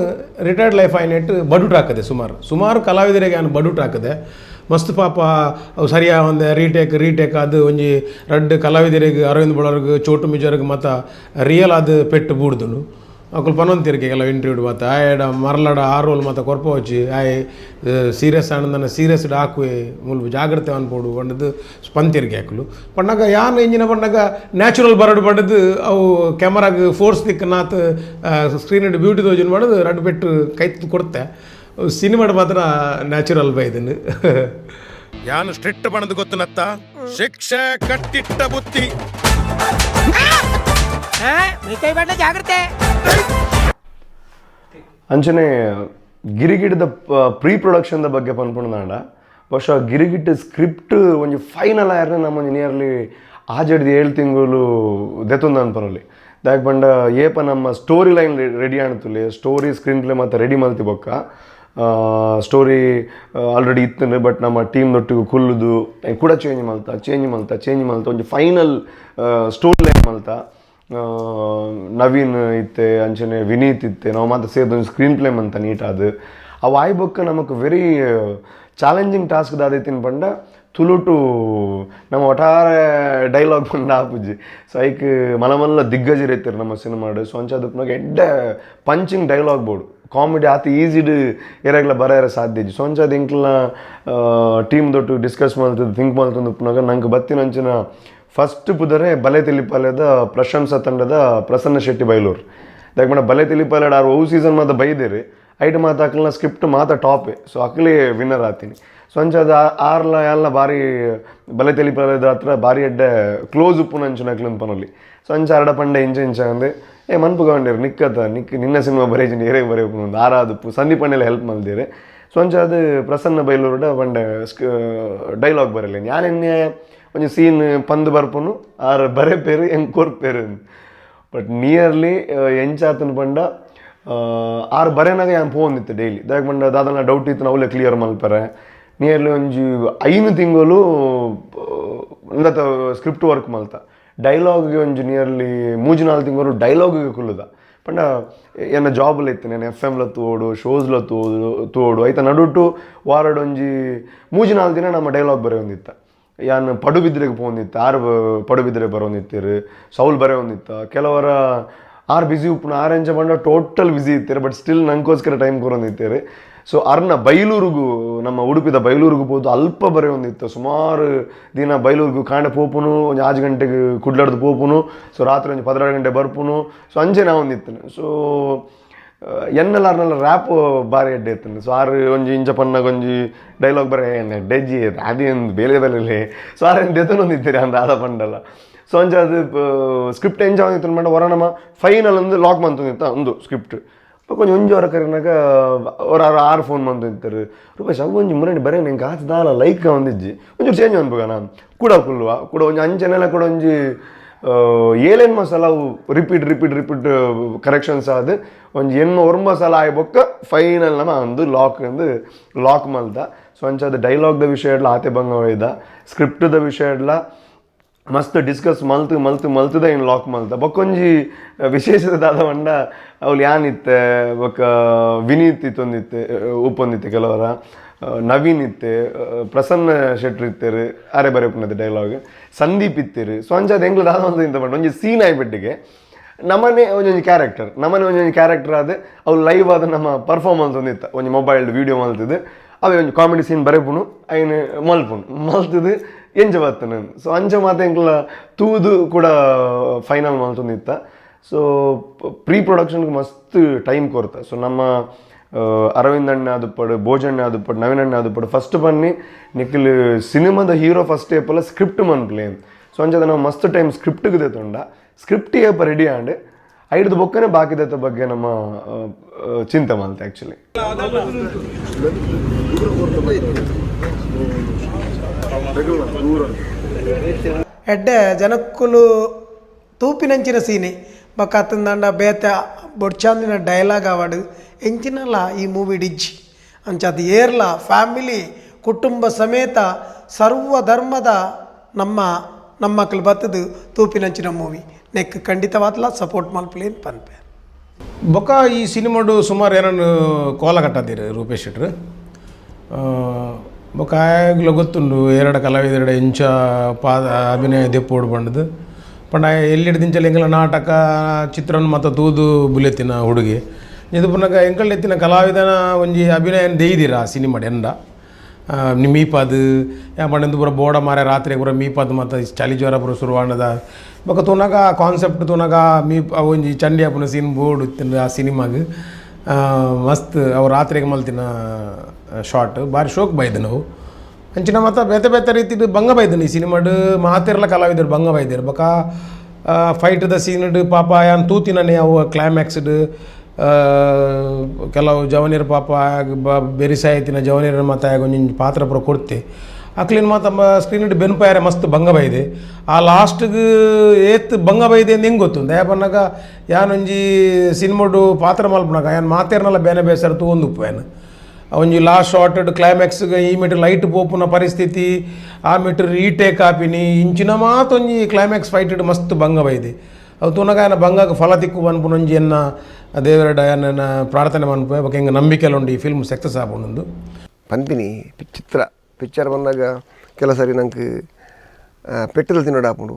ರಿಟೈರ್ಡ್ ಲೈಫ್ ಆಯ್ನೆಟ್ ಬಡುಟ್ ಹಾಕದೆ ಸುಮಾರು ಸುಮಾರು ಕಲಾವಿದರಿಗೆ ಯಾನ್ ಬಡುಟ್ ಹಾಕದೆ ಮಸ್ತ್ ಪಾಪ ಅವು ಸರಿಯಾ ಒಂದು ರೀಟೇಕ್ ರೀಟೇಕ್ ಅದು ಒಂಜಿ ರಡ್ಡ್ ಕಲಾವಿದರಿಗೆ ಅರವಿಂದ್ ಬೊಳರ್ಗ್ ಚೋಟು ಮಿಜರ್ಗ್ ಮತ ರಿಯಲ್ ಅದು ಪೆಟ್ಟು ಬೂಡ್ದುನು ಅಕುಲು ಪನೊಂತಿರ್ಕೆ ಕೆಲವು ಇಂಟರ್ವ್ಯೂ ಮಾತ ಆಯಡ ಮರ್ಲಡ ಆ ರೋಲ್ ಮಾತ ಕೊರ್ಪ ವಚ್ಚಿ ಆಯ್ ಸೀರಿಯಸ್ ಆನಂದನ ಸೀರಿಯಸ್ ಹಾಕುವೆ ಮುಲ್ಪ ಜಾಗ್ರತೆ ಅನ್ಪೋಡು ಪಂಡದು ಪಂತಿರ್ಕೆ ಅಕುಲು ಪಣ್ಣಗ ಯಾನ್ ಎಂಜಿನ ಪಣ್ಣಗ ನ್ಯಾಚುರಲ್ ಬರಡು ಪಂಡದು ಅವು ಕ್ಯಾಮರಾಗ್ ಫೋರ್ಸ್ ತಿಕ್ ನಾತ್ ಸ್ಕ್ರೀನ್ ಬ್ಯೂಟಿ ತೋಜಿನ ಮಾಡೋದು ರಡ್ಡು ಪೆಟ್ಟು ಕೈ ಕೊಡ್ತೆ ಸಿನಿಮಾಡ್ ಮಾತ್ರ ನ್ಯಾಚುರಲ್ ಬೈದನು. ಯಾನು ಸ್ಟ್ರಿಕ್ಟ್ ಬಣದ ಗೊತ್ತನತ್ತ ಶಿಕ್ಷೆ ಕಟ್ಟಿಟ್ಟ ಬುತ್ತಿ. ಜಾಗ್ರತೆ. ಅಂಚನೆ ಗಿರಿಗಿಡದ ಪ್ರೀ ಪ್ರೊಡಕ್ಷನ್ದ ಬಗ್ಗೆ ಪನ್ಪುಂಡಾಂಡ ಬಹುಶಃ ಗಿರಿಗಿಟ್ ಸ್ಕ್ರಿಪ್ಟ್ ಒಂಜಿ ಫೈನಲ್ ಆಯರ್ನ ನಮ್ಮ ಒಂಜಿ ನಿಯರ್ಲಿ ಆಜಡ್ದು 7 ತಿಂಗಳು ದೆತೊಂದು ಅನ್ಪನಲ್ಲಿ ದಾಯಕ್ ಪಂಡ ಏಪ ನಮ್ಮ story line ready ಆಣ್ತುಲೆ story screen play ಮಾತ ರೆಡಿ ಮಲ್ತಿ ಬೊಕ್ಕ ಸ್ಟೋರಿ ಆಲ್ರೆಡಿ ಇತ್ತಂದ್ರೆ ಬಟ್ ನಮ್ಮ ಟೀಮ್ ದೊಟ್ಟಿಗೆ ಕುಲ್ಲುದು ಕೂಡ ಚೇಂಜ್ ಮಲ್ತ ಚೇಂಜ್ ಮಲ್ತ ಚೇಂಜ್ ಮಲ್ತ ಒಂಜಿ final story line ಮಲ್ತ. ನವೀನ್ ಇತ್ತೆ ಅಂಚನೆ ವಿನೀತ್ ಇತ್ತೆ ನಾವು ಮಾತ ಸೇರ್ದು ಒಂಜಿ ಸ್ಕ್ರೀನ್ ಪ್ಲೇ ಮಂತ ನೀಟಾದು ಅವು ಆಯ್ ಬೊಕ್ಕ ನಮಕ್ very challenging task ದಾದೈತಿನ ಪಂಡ ತುಳುಟು ನಮ್ಮ ಒಟ್ಟಾರೆ ಡೈಲಾಗ್ ಪಂಡ ಆಪುಜಿ. ಸೊ ಐಕ್ ಮಲ್ಲ ಮಲ್ಲ ದಿಗ್ಗಜರು ಇತ್ತೆರ್ ನಮ್ಮ ಸಿನಿಮಾಡ್. ಸೊ ಅಂಚಾದ್ ಎಡ್ಡೆ punching dialogue board comedy ಆತ ಈಸಿಡ್ ಏರೆಗ್ಲ ಬರೆಯರೆ ಸಾಧ್ಯ ಇಜ್ಜಿ. ಸೊ ಅಂಚಾದ್ ಎಂಕ್ಲ್ನ ಟೀಮ್ ದೊಟ್ಟು ಡಿಸ್ಕಸ್ ಮಲ್ತದ್ದು ಥಿಂಕ್ ಮಲ್ತೊಂದು ಉಪ್ಪುನಗ ನಂಗೆ ಬತ್ತಿನಂಚಿನ ಫಸ್ಟ್ ಪುದರೆ ಬಲೆ ತಿಳಿಪಾಲ್ಯದ ಪ್ರಶಂಸಾ ತಂಡದ ಪ್ರಸನ್ನ ಶೆಟ್ಟಿ ಬೈಲೂರು. ದಾಯೆಗ್ ಪಂಡ ಬಲೆ ತಿಳಿಪಾಲ್ಯಡ್ ಆರು ಒವು ಸೀಸನ್ ಮಾತ ಬೈದೇರು ಐಟ್ ಮಾತ ಅಕ್ಲ್ನ ಸ್ಕ್ರಿಪ್ಟ್ ಮಾತ ಟಾಪೆ. ಸೊ ಅಕ್ಲೇ ವಿನ್ನರ್ ಆತೀನಿ. ಸೊ ಅಂಚಾದ್ ಆರ್ಲ ಯಾಲ್ನ ಬಾರಿ ಬಲೆ ತಿಳಿಪಾಲ್ಯದ ಹತ್ರ ಬಾರಿ ಎಡ್ಡೆ ಕ್ಲೋಸ್ ಉಪ್ಪುನಂಚಿನ ಅಕ್ಲನ್ ಪನೊಲಿ. ಸೊ ಅಂಚ ಅರಡ ಪಂಡೆ ಇಂಚ ಇಂಚ ಅಂದೆ ಏ ಮನ್ಪು ಗೌಂಡೇರು ನಿಕ್ಕತ್ತ ನಿಕ್ ನಿನ್ನ ಸಿನಿಮಾ ಬರೇಜಿನ ಏರೇ ಬರೆಯಪ್ಪು ಒಂದು ಆರಾದುಪ್ಪು ಸಂದೀಪ್ ಅಣ್ಣೆಲ್ಲ ಹೆಲ್ಪ್ ಮಲ್ದೇರು. ಸೊ ಅಂಚ ಅದು ಪ್ರಸನ್ನ ಬೈಲೂರುಡ ಪಂಡೆ ಡೈಲಾಗ್ ಬರಲಿ ಯಾನೆನ್ನೆ ಒಂಜಿ ಸೀನ್ ಪಂದ್ ಬರ್ಪುನು ಆರ್ ಬರೆಪೇರು ಎಂಕ್ ಕೊರ್ಪೇರು. ಬಟ್ ನಿಯರ್ಲಿ ಎಂಚಾತನ ಪಂಡ ಆರ್ ಬರೆನಾಗ ಯಾನ್ ಪೋವೊಂದಿತ್ತೆ ಡೈಲಿ. ದಾಯೆಗ್ ಪಂಡ ದಾದನ ಡೌಟ್ ಇತ್ತು ಅವಲೇ ಕ್ಲಿಯರ್ ಮಲ್ಪರೆ. ನಿಯರ್ಲಿ ಒಂಜಿ 5 ತಿಂಗಳು ಉಂದತ ಸ್ಕ್ರಿಪ್ಟ್ ವರ್ಕ್ ಮಲ್ತ ಡೈಲಾಗ್ಗೆ ಒಂಜಿ ನಿಯರ್ಲಿ 3-4 ತಿಂಗಳು ಡೈಲಾಗಿಗೆ ಕುಲ್ಲುದ. ಪಂಡ ಎನ್ನ ಜಾಬ್ಲ ಇತ್ತು ನಾನು ಎಫ್ ಎಮ್ಲ ತೋಡು ಶೋಸ್ಲ ತೋಡು ತೋಡು ಐತ ನಡುಟು ವಾರಡ್ ಒಂಜಿ 3-4 ದಿನ ನಮ್ಮ ಡೈಲಾಗ್ ಬರೆಯೊಂದಿತ್ತ. ಯಾನ್ ಪಡುಬಿದ್ರೆಗೆ ಪೋವೊಂದಿತ್ತ ಆರು ಪಡುಬಿದ್ರೆ ಬರೋಂದಿತ್ತೀರು ಸೌಲ್ ಬರೆಯೊಂದಿತ್ತ ಕೆಲವರ ಆರ್ ಬಿಸಿ ಉಪ್ಪುನ ಆರ್ ಎಂಚ ಪಂಡ ಟೋಟಲ್ ಬಿಸಿ ಇತ್ತೀರು ಬಟ್ ಸ್ಟಿಲ್ ನಂಗೋಸ್ಕರ ಟೈಮ್ ಕೊರೊಂದಿತ್ತೀರು. ಸೊ ಅರ್ನ ಬೈಲೂರುಗು ನಮ್ಮ ಉಡುಪಿದ ಬೈಲೂರುಗು ಪೋದು ಅಲ್ಪ ಬರೆಯೊಂದಿತ್ತು. ಸುಮಾರು ದಿನ ಬೈಲೂರುಗು ಕಾಂಡೆ ಪೋಪುನು ಒಂಜಿ 6 ಗಂಟೆಗೆ ಕುಡ್ಲಡ್ದು ಪೋಪುನು. ಸೊ ರಾತ್ರಿ ಒಂಜಿ 12 ಗಂಟೆ ಬರ್ಪುನು. ಸೊ ಅಂಚೆ ಒಂದಿತ್ತನು. ಸೊ ಎನ್ನಲ ಅರ್ನಲ್ಲ ರ್ಯಾಪ್ ಬಾರಿ ಎಡ್ಡೆ ಇತ್ತು. ಸೊ ಆರು ಒಂಜಿ ಇಂಚ ಪನ್ನಗ ಒಂಜಿ ಡೈಲಾಗ್ ಬರೆ ಡೆಜ್ಜಿ ಅದೇನು ಬೇಲೆ ಬೇಲೆ. ಸೊ ಆರು ದೆತೊಂದಿತ್ತೀರಿ ಅಂದ ಆದ ಪಂಡಲ್ಲ. ಸೊ ಅಂಚ ಅದು ಸ್ಕ್ರಿಪ್ಟ್ ಎಂಚ ಒಂದಿತ್ತು ಪಂಡ ಹೊರ ನಮ್ಮ ಫೈನಲ್ ಒಂದು ಲಾಕ್ ಮಂತೊಂದಿತ್ತ ಒಂದು ಸ್ಕ್ರಿಪ್ಟ್. ಒಂಜಿ ಒಂಜಿ ವಾರ ಕರಿನಾಗ ಅವ್ರು ಆರು ಆರು ಫೋನ್ ಮಂತು ರೂಪೇಶ್ ಅವು ಒಂಜಿ ಮುರಣಿ ಬರೀ ನಿಂಗೆ ಆತ ದಾಲ ಲೈಕ್ ಒಂದಿಜ್ಜಿ ಒಂಚೂರು ಚೇಂಜ್ ಅನ್ಬೋಗ ನಾನು ಕೂಡ ಕುಲ್ಲುವ ಕೂಡ ಒಂಜಿ ಅಂಚನೆಲ್ಲ ಕೂಡ ಒಂಜಿ ಏಳೆನ್ ಮಸಾಲ ಅವು repeat repeat repeat corrections ಆದ್ ಒಂಜಿ ಎನ್ಮ ಒರ್ಂಬ ಸಲ ಆಯ್ ಬೊಕ್ಕ ಫೈನಲ್ ನಮ ಅಂದು ಲಾಕ್ ಅಂದು ಲಾಕ್ ಮಲ್ತ. ಸೊ ಅಂಚ ಅದು ಡೈಲಾಗ್ದ ವಿಷಯ ಇಡ್ಲ ಆತೆ ಬಂಗ ಒಯ್ದ, ಸ್ಕ್ರಿಪ್ಟ್ದ ವಿಷಯ ಇಡ್ಲ ಮಸ್ತ್ ಡಿಸ್ಕಸ್ ಮಲ್ತು ಮಲ್ತು ಮಲ್ತದ ಏನು ಲಾಕ್ ಮಲ್ತ. ಬೊಕ್ಕೊಂಜಿ ವಿಶೇಷತೆ ದಾದ ಪಂಡ ಅವ್ಲು ಯಾನಿತ್ತೆ ಬೊಕ್ಕ ವಿನೀತ್ ಇತ್ತೊಂದಿತ್ತೆ ಉಪ್ಪೊಂದಿತ್ತೆ ಕೆಲವರ, ನವೀನ್ ಇತ್ತೆ, ಪ್ರಸನ್ನ ಶೆಟ್ರ್ ಇತ್ತೇರು ಆರೆ ಬರೆಪುನದ ಡೈಲಾಗ್, ಸಂದೀಪ್ ಇತ್ತೇರು. ಸೊ ಅಂಚ ಅದು ಎಂಗ್ಲ ದಾದ ಇಂತ ಪಂಡ ಒಂಜಿ ಸೀನ್ ಆಯ್ಬಿಟ್ಟಿಗೆ ನಮ್ಮನೆ ಒಂಜೊಂಜಿ ಕ್ಯಾರೆಕ್ಟರ್, ನಮ್ಮನೆ ಒಂಜೊಂಜಿ ಕ್ಯಾರೆಕ್ಟರ್ ಆದ ಅವು ಲೈವ್ ಆದ ನಮ್ಮ ಪರ್ಫಾರ್ಮೆನ್ಸ್ ಒಂದಿತ್ತ ಒಂಜಿ ಮೊಬೈಲ್ ವೀಡಿಯೋ ಮಲ್ತದೆ ಅವೇ ಒಂಜಿ ಕಾಮಿಡಿ ಸೀನ್ ಬರೆಪುನು ಐನು ಮಲ್ಪುನು ಮಲ್ತದು ಎಂಜ ಬತ್ತನ. ಸೊ ಅಂಚ ಮಾತ ಎಂಕ್ಲ ತೂದು ಕೂಡ ಫೈನಲ್ ಮಲ್ತೊಂದಿತ್ತ. ಸೊ ಪ್ರೀ ಪ್ರೊಡಕ್ಷನ್ಗೆ ಮಸ್ತ್ ಟೈಮ್ ಕೊರ್ತ. ಸೊ ನಮ್ಮ ಅರವಿಂದ್ ಅಣ್ಣ ಆದುಪ್ಪಡು, ಭೋಜಣ್ಣ ಆದುಪ್ಪಡು, ನವೀನ್ ಅಣ್ಣ ಆದುಪ್ಪಡು ಫಸ್ಟ್ ಬನ್ನಿ ನಿಖಿಲ್ ಸಿನಿಮಾದ ಹೀರೋ ಫಸ್ಟ್ ಏಪಲ್ಲ ಸ್ಕ್ರಿಪ್ಟ್ ಮನ್ಪ್ಲೆ. ಸೊ ಅಂಚದ ನಾವು ಮಸ್ತ್ ಟೈಮ್ ಸ್ಕ್ರಿಪ್ಟ್ಗೆ ತೊಂಡ ಸ್ಕ್ರಿಪ್ಟ್ ಏಪ ರೆಡಿ ಆಂಡ್ ಐಡ್ದು ಬೊಕ್ಕನೆ ಬಾಕಿದತ್ತ ಬಗ್ಗೆ ನಮ್ಮ ಚಿಂತೆ ಮಲ್ತೆ ಆ್ಯಕ್ಚುಲಿ. ಎಡ್ಡೆ ಜನಕ್ಕುಲು ತೂಪಿನಂಚಿನ ಸೀನೆ ಬೊಕ್ಕ ಅತ್ತಂದಂಡ ಬೇತೆ ಬೊಡ್ಚಾಂದಿನ ಡೈಲಾಗ್ ಆವಡು ಎಂಚಿನಲ ಈ ಮೂವಿ ಡಿಜ್ಜಿ ಅಂಚ ಅದು ಏರ್ಲ ಫ್ಯಾಮಿಲಿ ಕುಟುಂಬ ಸಮೇತ ಸರ್ವ ಧರ್ಮದ ನಮ್ಮ ನಮ್ಮಕ್ಲು ಬತ್ತದು ತೂಪಿನಂಚಿನ ಮೂವಿ ನೆಕ್ ಖಂಡಿತವಾದ್ಲ ಸಪೋರ್ಟ್ ಮಲ್ಪಲೇನು ಪನ್ಪೆ. ಬೊಕ್ಕ ಈ ಸಿನಿಮಾಡು ಸುಮಾರು ಏನನ್ನು ಕೋಲ ಕಟ್ಟದಿರು ರೂಪೇಶ್ ಶೆಟ್ರು. ಬೊಕ್ಕ ಆಗ್ಲ ಗೊತ್ತುಂಡು ಎರಡು ಕಲಾವಿದೆರಡು ಎಂಚ ಪಾದ ಅಭಿನಯ ದೆಪ್ಪೋಡು ಬಂಡದು ಪಂಡ ಎಲ್ಲಿಡ್ದಿಂಚಲ ಎಂಕಲ ನಾಟಕ ಚಿತ್ರನ ಮತ್ತು ತೂದು ಬುಲೆತ್ತಿನ ಹುಡುಗಿ ಇದು ಪುನಗ ಎಂಕಲ್ ಎತ್ತಿನ ಕಲಾವಿದನ ಒಂಜಿ ಅಭಿನಯ ದೇಯ್ದಿರ ಆ ಸಿನಿಮಾಡ್ ಎಂಡ ಮೀಪಾದು ಯಾ ಪಂಡ ಪೂರ ಬೋಡ ಮಾರೆ ರಾತ್ರಿ ಪೂರ ಮೀಪಾದು ಮತ್ತು ಚಳಿ ಜ್ವರ ಪೂರ ಶುರುವಾಣದ ಬೊಕ್ಕ ತೂನಗ ಕಾನ್ಸೆಪ್ಟ್ ತೂನಗ ಮೀಪ್ ಒಂಜಿ ಚಂಡಿ ಆಪುನ ಸೀನ್ ಬೋರ್ಡ್ ಇತ್ತಿನ ಆ ಸಿನಿಮಾಗ್ ಮಸ್ತ್ ಅವು ರಾತ್ರಿಗೆ ಮಲ್ತಿನ ಶಾರ್ಟ್ ಭಾರಿ ಶೋಕ್ ಬೈದು ನಾವು. ಅಂಚಿನ ಮತ್ತು ಬೇತೆ ಬೇತೆ ರೀತಿಡ್ ಬಂಗ ಬೈದನು ಈ ಸಿನಿಮಾಡ್ ಮಾತೆರ್ಲ ಕಲಾವಿದರು ಬಂಗ ಬೈದೆರ್. ಬೊಕ್ಕ ಫೈಟ್ದ ಸೀನ್ಡ್ ಪಾಪ ಯಾನ್ ತೂತಿನನೆ ಅವು ಕ್ಲೈಮ್ಯಾಕ್ಸ್ಡ್ ಕೆಲವು ಜವನಿಯರ್ ಪಾಪ ಬೆರಿಸಾಯತಿನ ಜವನಿಯರ್ ಮತ್ತು ಒಂಜೊಂಜಿ ಪಾತ್ರ ಪೂರ ಕೊಡ್ತೆ ಅಕ್ಲಿನ ಮಾತ ಸ್ಕ್ರೀನ್ ಬೆನ್ಪಾಯರೆ ಮಸ್ತ್ ಬಂಗ ಬೈದೆ. ಆ ಲಾಸ್ಟ್ಗೆ ಏತ್ ಬಂಗ ಬೈದೆ ಅಂದ್ ಹೆಂಗೆ ಗೊತ್ತು ದಯ ಪನ್ನಗ ಯಾನೊಂಜಿ ಸಿನಿಮಾಡು ಪಾತ್ರ ಮಲ್ಪನಾಗ ಯಾನ್ ಮಾತೇರ್ನಲ್ಲ ಬೇನೆ ಬೇಸರ ತೂವೊಂದುಪ್ಪು ಯಾನ್ ಒಂಜಿ ಲಾಸ್ಟ್ ಶಾರ್ಟೆಡ್ ಕ್ಲೈಮ್ಯಾಕ್ಸ್ಗೆ ಈ ಮೀಟರ್ ಲೈಟ್ ಪೋಪುನ ಪರಿಸ್ಥಿತಿ ಆ ಮೀಟರ್ ರೀಟೇಕ್ ಆಪಿನಿ ಇಂಚಿನ ಮಾತೊಂಜಿ ಕ್ಲೈಮ್ಯಾಕ್ಸ್ ಫೈಟೆಡ್ ಮಸ್ತ್ ಬಂಗ ಬೈದೆ. ಅವು ತೂನಗ ಆಯನ ಬಂಗಾಗ ಫಲ ತಿಕ್ಕು ಪನ್ಪುನೊಂಜಿ ಎನ್ನ ದೇವರ ಎನ್ನ ಪ್ರಾರ್ಥನೆ ಮನ್ಪುವೆ. ಬೊಕ ಎಂಕ್ ನಂಬಿಕೆಲ ಉಂಡು ಈ ಫಿಲ್ಮ್ ಸಕ್ಸಸ್ ಆಪುಂಡು. ಪನ್ಪಿನಿ ಚಿತ್ರ ಪಿಕ್ಚರ್ ಬಂದಾಗ ಕೆಲ ಸರಿ ನಂಗೆ ಪೆಟ್ರೋಲ್ ತಿನ್ನೋಡು ಆಪುಂಡು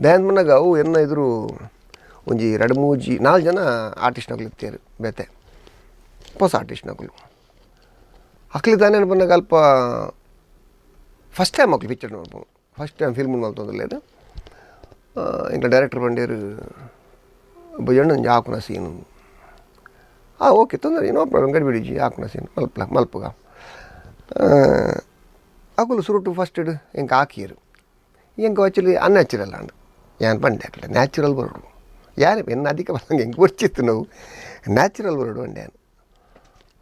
ಡ್ಯಾನ್ಸ್ ಬಂದಾಗ ಅವು ಎನ್ನ ಎದುರು ಒಂಜಿ ರಡ್ಡ್ ಮೂಜಿ ನಾಲ್ಕು ಜನ ಆರ್ಟಿಸ್ಟ್ನಕುಲು ಇತ್ತೇರು ಬೇತೆ ಹೊಸ ಆರ್ಟಿಸ್ಟ್ನಕುಲು ಅಕ್ಲಿ ದಾನೆ ಬಂದಾಗ ಅಲ್ಪ ಫಸ್ಟ್ ಟೈಮ್ ಅಕ್ಲು ಪಿಕ್ಚರ್ ನೋಡ್ಬೋದು first time film ಮಲ್ತೊಂದುಲ್ಲೆರ್. ಎಂಕ್ಲ ಡೈರೆಕ್ಟರ್ ಪಂಡೇರು ಭುಜಣ್ಣ ಒಂಜಿ ಆಕುನ ಸೀನು ಆ ಓಕೆ ತೊಂದರೆ ನೋ ಪ್ರಾಬ್ಲಮ್ ಗಡಿಬಿಡಿಜಿ ಆಕುನ ಸೀನ್ ಮಲ್ಪಲ ಮಲ್ಪುಗ ಅಕುಲು ಸುರುಟು ಫಸ್ಟ್ ಎಂಕ್ ಆಕಿಯೆರ್ ಎಂಕ್ ಆಕ್ಚುಲಿ ಅನ್ಯಾಚುರಲ್ ಆಂಡ್ ಯಾನ್ ಪಂಡೆ ಅಕ್ಲೆ ನ್ಯಾಚುರಲ್ ಬರೋಡು ಯಾರು ಎನ್ನ ಅಧಿಕ ಬರಂಗೆ ಎಂಕ್ ಬೊರ್ಚಿತ್ತು ನಾವು ನ್ಯಾಚುರಲ್ ಬರೋಡು ಪಂಡೆ ಯಾನ್.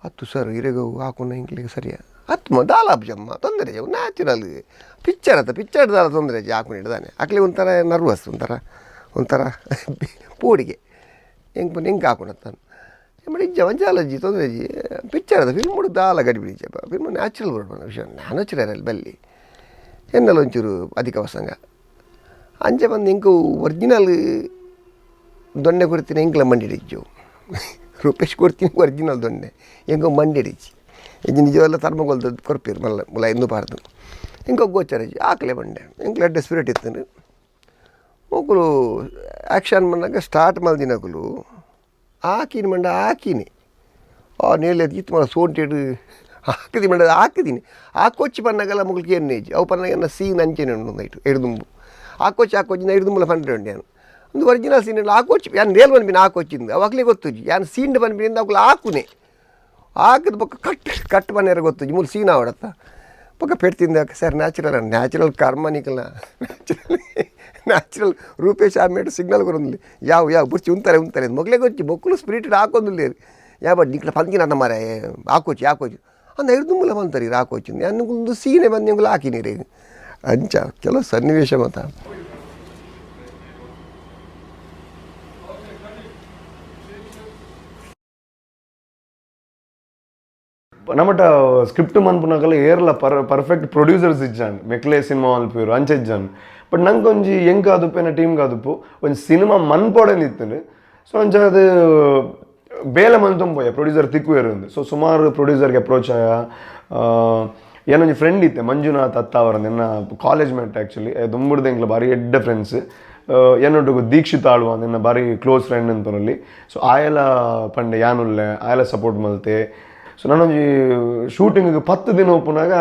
ಅತ್ತು ಸರ್ ಇರೆಗ್ ಆಕುನ ಎಂಕ್ಲೆಗ್ ಸರಿಯಾ ಅತ್ತು ದಾಲ ಆಪುಜಮ್ಮ ತೊಂದರೆ ನ್ಯಾಚುರಲ್ ಪಿಕ್ಚರ್ ಅತ್ತ ಪಿಕ್ಚರ್ ದಾಲ ತೊಂದರೆ ಆಕುನ ದಾನೆ ಅಕ್ಲೆ ಒಂಥರ ನರ್ವಸ್ ಒಂಥರ ಒಂಥರ ಪೋಡಿಗೆ ಎಂಕ್ ಪಂಡ ಎಂಕ್ ಆಕುನತ್ತಾನು ಬಟ್ ಇಜ್ಜ ಒಂಜಾಲಜ್ಜಿ ತೊಂದರೆ ಇಜ್ಜಿ ಪಿಕ್ಚರ್ ಅದ ಫಿಲ್ಮ್ ದಾಲ ಗಡಿಬಿಡಿ ಫಿಲ್ಮ್ ನ್ಯಾಚುರಲ್ ಬರೋಡು ವಿಷಯ ನ್ಯಾಚುರಲ್ ಬಲ್ಲಿ ಎನ್ನಲ ಒಂಚೂರು ಅಧಿಕ ಪ್ರಸಂಗ ಅಂಚ ಬಂದು ಎಂಕ್ ಒರಿಜಿನಲ್ ದೊಣ್ಣೆ ಕೊಡ್ತೀನಿ ಎಂಕ್ಲ ಮಂಡಿಡಿಜ್ಜು ರೂಪೇಶ್ ಕೊಡ್ತೀನಿ ಒರಿಜಿನಲ್ ದೊಣ್ಣೆ ಎಂಕ್ ಮಂಡಿಡಿಜ್ಜಿ ಎಂಚ ನಿಜವಲ್ಲ ಥರ್ಮಕೋಲ್ದ ಕೊರ್ಪೀರು ಮಲ್ಲ ಮುಲ ಇಂದು ಪಾರ್ದು ಎಂಕ್ ಗೋಚರ ಆಕಲೆ ಬಂಡೆ ಎಂಕ್ಲ ಎಡ್ಡೆ ಸ್ಪಿರಿಟ್ ಇತ್ತು ಮೊಕುಲು ಆ್ಯಕ್ಷನ್ ಬಂದಾಗ ಸ್ಟಾರ್ಟ್ ಮಲ್ದಿನಕುಲು ಆಕಿನ ಮಂಡ ಆಕಿನಿ ಆ ನೇಲೆ ಇತ್ತು ಮಲ್ಲ ಸೋಂಟೆಡ್ ಹಾಕಿದಿ ಮಂಡ ಹಾಕಿದ್ದೀನಿ ಆ ಕೊಚ್ಚಿ ಪನ್ನಗಲ ಮುಗುಲ್కి ಎನ್ನೇಜ್ ಅವು ಪನ್ನಗ ಎನ್ನ ಸೀನ್ ಅಂಚೆನೆ ಉಂಡು ನೈಟ್ ಎಡ್ದುಂಬು ಆ ಕೊಚ್ಚಿ ಆ ಕೊಚ್ಚಿ ಎಡ್ದುಂಬುಲ ಪಂಡ್ರೆ ಉಂಡು ನಾನು ಒಂದು ಒರಿಜಿನಲ್ ಸೀನ್ ಆ ಕೊಚ್ಚಿ ಯಾನ್ ನೇಲ್ ಪನ್ಪಿನ ಆ ಕೊಚ್ಚಿಂದು ಅವಾಗಲೇ ಗೊತ್ತುಜಿ ಯಾನ್ ಸೀನ್ ಪನ್ಪಿನಿಂದ ಅವುಗಳು ಆಕುನೆ ಆಕದ ಬೊಕ್ಕ ಕಟ್ ಕಟ್ ಪನ್ನೆರ ಗೊತ್ತುಜಿ ಮೂಲು ಸೀನ್ ಆವಡತ್ತ ಬೊಕ್ಕ ಪೆಡ್ತಿಂದ sir natural natural ಕರ್ಮ ನಿಕಲ್ನ ನ್ಯಾಚುರಲ್ ನ್ಯಾಚುರಲ್ ರೂಪೇಶ್ ಆಮೇಲೆ ಸಿಗ್ನಲ್ ಕೊರೊಂದುಲ್ಲೆ ಯಾವ ಯಾವ ಬುರ್ಚಿ ಉಂತಾರೆ ಉಂತಾರೆ ಮೊಗಲೇ ಗೊಚ್ಚಿ ಬೊಕ್ಕುಲು ಸ್ಪಿರಿಟ್ ಹಾಕೊಂದುಲ್ಲೇರು ಯಾ ಬಟ್ ನಿಕ್ಲ ಪಂಕಿನ ಮಾರೆ ಹಾಕೋಚಿ ಹಾಕೋಚಿ ಅಂದ ಐದು ಬಂತಾರೆ ಹಾಕೋಚಿ ಒಂದು ಸೀನೆ ಬಂದು ನಿಮ್ಗೆ ಹಾಕಿನೀರು ಅಂಚ ಕೆಲವು ಸನ್ನಿವೇಶ ಮತ. ನಮ್ಮಟ ಸ್ಕ್ರಿಪ್ಟ್ ಮನ್ಪುನಕಲ್ಲ ಏರ್ಲ ಪರ್ಫೆಕ್ಟ್ ಪ್ರೊಡ್ಯೂಸರ್ಸ್ ಇಜ್ಜಾನ್ ಮೆಕ್ಲೆ ಸಿನಿಮಾ ಮನ್ಪುವೆರ್ ಅಂಚ ಇಜ್ಜಾನ್. ಬಟ್ ನಂಗೆ ಒಂಜಿ ಎಂಕ್ ಆದುಪ್ಪು ಎನ್ನ ಟೀಮ್ ಆದುಪ್ಪು ಒಂಜಿ ಸಿನಿಮಾ ಮನ್ಪೊಡೆಂದು ಇತ್ತುಂಡು. ಸೊ ಅಂಚ ಅದು ಬೇಲೆ ಮನ್ತೊಂಪೋಯ ಪ್ರೊಡ್ಯೂಸರ್ ತಿಕ್ಕುವೆರ್ ಅಂದ್. ಸೊ ಸುಮಾರು ಪ್ರೊಡ್ಯೂಸರ್ಗೆ ಅಪ್ರೋಚ್ ಆಯ. ಏನೊಂಜಿ ಫ್ರೆಂಡ್ ಇತ್ತೆ ಮಂಜುನಾಥ್ ಅತ್ತಾವರ, ಎನ್ನ ಕಾಲೇಜ್ ಮೇಟ್ ಆ್ಯಕ್ಚುಲಿ, ದುಂಬುಡ್ದು ಎಂಕ್ಲ ಬಾರಿ ಎಡ್ಡೆ ಫ್ರೆಂಡ್ಸ್. ಎನ್ನೊಟ್ಟುಗು ದೀಕ್ಷಿತ್ ಆಳ್ವ ಎನ್ನ ಬಾರಿ ಕ್ಲೋಸ್ ಫ್ರೆಂಡ್ ಅಂತನಲ್ಲಿ. ಸೊ ಆಯೆಲ ಪಂಡೆ ಯಾನುಲ್ಲೆ ಆಯೆಲ ಸಪೋರ್ಟ್ ಮಲ್ತೆ. ಸೊ ನಾನೊಂಜಿ ಶೂಟಿಂಗ್ 10 ದಿನ ಉಪ್ಪುನಾಗ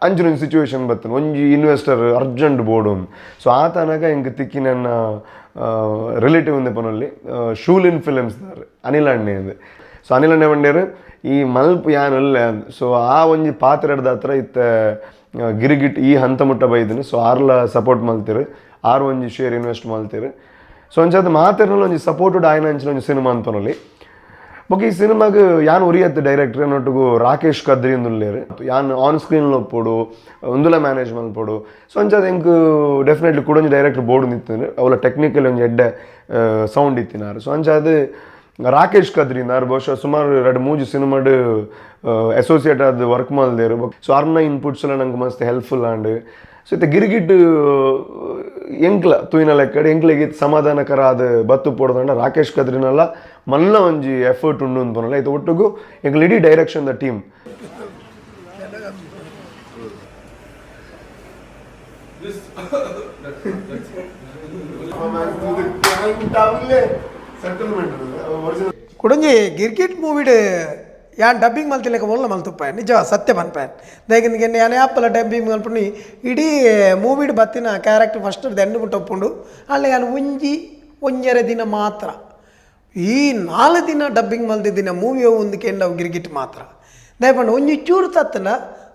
ಅಂಚಿನೊಂಜಿ ಸಿಚುವೇಶನ್ ಬತ್ತುಂಡು, ಒಂಜಿ ಇನ್ವೆಸ್ಟರ್ ಅರ್ಜೆಂಟ್ ಬೋಡು. ಸೊ ಆತನಾಗ ಎಂಕ್ ತಿಕ್ಕಿ ನನ್ನ ರಿಲೇಟಿವ್ ಒಂದೆ ಪನೊಲಿ ಶೂಲಿನ್ ಫಿಲಮ್ಸ್ ದಾರ್ ಅನಿಲ್ ಅಣ್ಣೆ ಅಂದ್. ಸೊ ಅನಿಲ್ ಅಣ್ಣೆ ಪಂಡೇರು ಈ ಮಲ್ಪ್ ಯಾನುಲ್ಲೆ. ಸೊ ಆ ಒಂಜಿ ಪಾತ್ರೆಡ್ದ ಹತ್ರ ಇತ್ತೆ ಗಿರಿಗಿಟ್ ಈ ಹಂತ ಮುಟ್ಟ ಬೈದಿನಿ. ಸೊ ಆರ್ಲ ಸಪೋರ್ಟ್ ಮಲ್ತಿರು, ಆರ್ ಒಂಜಿ ಶೇರ್ ಇನ್ವೆಸ್ಟ್ ಮಲ್ತಿರು. ಸೊ ಅಂಚಾದ್ ಮಾತೆರ್ನಲ ಒಂಜಿ ಸಪೋರ್ಟೆಡ್ ಆಯ್ನ ಅಂಚಿನ ಒಂಜಿ ಸಿನಿಮಾ ಅಂತ. ಬೊಕ ಈ ಸಿನಿಮಾಗ್ ಯಾನ್ ಒರಿಯತ್ ಡೈರೆಕ್ಟರ್ ನೊಟ್ಟುಗು ರಾಕೇಶ್ ಕದ್ರಿ ಉಲ್ಲೆರ್. ಯಾನ್ ಆನ್ ಸ್ಕ್ರೀನ್ ಒಪ್ಪೊಡು ಉಂದುಲ ಮ್ಯಾನೇಜ್ ಮಲ್ಪೊಡು. ಸೊ ಅಂಚಾದ್ ಎಂಕ್ ಡೆಫಿನೆಟ್ಲಿ ಕುಡೊಂಜಿ ಡೈರೆಕ್ಟರ್ ಬೋರ್ಡ್ ನಿತ್ತುಂಡು, ಅವಲ ಟೆಕ್ನಿಕಲ್ ಒಂಜಿ ಎಡ್ಡೆ ಸೌಂಡ್ ಇತ್ತಿನಾರ್. ಸೊ ಅಂಚಾದ್ ರಾಕೇಶ್ ಕದ್ರಿ ನಾರ್ ಬಹುಶಃ ಸುಮಾರು 2-3 ಸಿನಿಮಾಡ್ ಅಸೋಸಿಯೇಟ್ ಆದ್ ವರ್ಕ್ ಮಲ್ದೆರ್. ಸೊ ಅರ್ನ ಇನ್ಪುಟ್ಸ್ ಎಲ್ಲ ನಂಗೆ ಮಸ್ತ್ ಹೆಲ್ಪ್ಫುಲ್ ಆಂಡ್. ಸೊ ಇತ್ತೆ ಗಿರಿಗಿಟ್ ಎಂಕ್ಲ ತೂಯಿನ ಲೆಕ್ಕಡ್ ಎಂಕ್ಲೆಗ್ ಸಮಾಧಾನಕರ ಆದ್ ಬತ್ತು ಪೋಡ್ದಂಡ ರಾಕೇಶ್ ಕದ್ರಿನಲ್ಲ ಮಲ್ಲ ಒಂಜಿ ಎಫರ್ಟ್ ಉಂಡು ಅನ್ಪೊನಲ್ಲ. ಇದು ಒಟ್ಟುಗು ಎಂಕ್ಲ ಇಡೀ ಡೈರೆಕ್ಷನ್ the team. ಕುಡೊಂಜಿ ಗಿರ್ಗಿಟ್ ಮೂವಿಡ್ ಯಾನ್ ಡಬ್ಬಿಂಗ್ ಮಲ್ತಿಲೆಕ ಒಲ್ಲ ಮಲ್ತುಪ್ಪ ನಿಜ ಸತ್ಯ ಪನ್ಪೆ. ದಾಯೆಗ್ ಯಾನ್ ಯಾಪಲ ಡಬ್ಬಿಂಗ್ ಮಲ್ಪುನಿ ಇಡೀ ಮೂವಿಡ್ ಬತ್ತಿನ ಕ್ಯಾರೆಕ್ಟರ್ ಫಸ್ಟ್ ದಂಡು ಮುಟ್ಟ ಉಪ್ಪುಂಡು. ಅಲ್ಲ ಯಾನ್ ಒಂಜಿ ಒಂಜರೆ ದಿನ ಮಾತ್ರ ಈ 4 ದಿನ ಡಬ್ಬಿಂಗ್ ಮಲ್ತಿದ್ದಿನ ಮೂವಿ ಒಂದು ಕೆಂಡವು ಗಿರ್ಗಿಟ್ ಮಾತ್ರ. ದಯಪಂಡ ಒಂಜಿ ಚೂರು ತತ್ತನ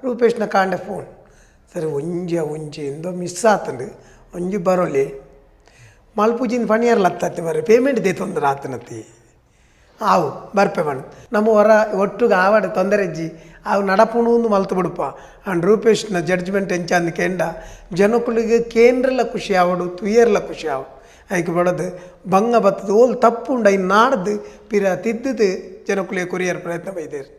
ರೂಪೇಶ್ನ ಕಾಂಡೆ ಫೋನ್ ಸರಿ ಒಂಜಿ ಒಂಜಿ ಎಂದೋ ಮಿಸ್ ಆತಂಡು ಒಂಜಿ ಬರೋಲಿ ಮಲ್ಪುಜಿನ ಪಣಿಯರ್ಲ ಹತ್ತತ್ತಿ ಮರೆ ಪೇಮೆಂಟ್ they ತೊಂದರೆ ಆತನತಿ ಆವು ಬರ್ಪೆ ಮಣ್ಣು ನಮ್ಮ ಹೊರ ಒಟ್ಟುಗೆ ಆವಡ ತೊಂದರೆ ಇಜ್ಜಿ ಅವು ನಡಪುಣು ಮಲ್ತು ಬಿಡುಪ. ಅಂಡ್ ರೂಪೇಶ್ನ ಜಡ್ಜ್ಮೆಂಟ್ ಎಂಚಂದ್ ಕೇಂಡ ಜನಕುಲಿಗೆ ಕೇಂದ್ರಲ ಖುಷಿ ಆವಡು ತುಯರ್ಲ ಖುಷಿ ಆವಡು ಐಕ್ ಬಡದು ಬಂಗ ಬತ್ತದ ಓಲ್ ತಪ್ಪುಂಡು ಐನ್ ನಾಡ್ದು ಪಿರ ತಿದ್ದುದು ಜನಕುಲಿಗೆ ಕೊರಿಯರ್ ಪ್ರಯತ್ನ ಬೈದೇರು.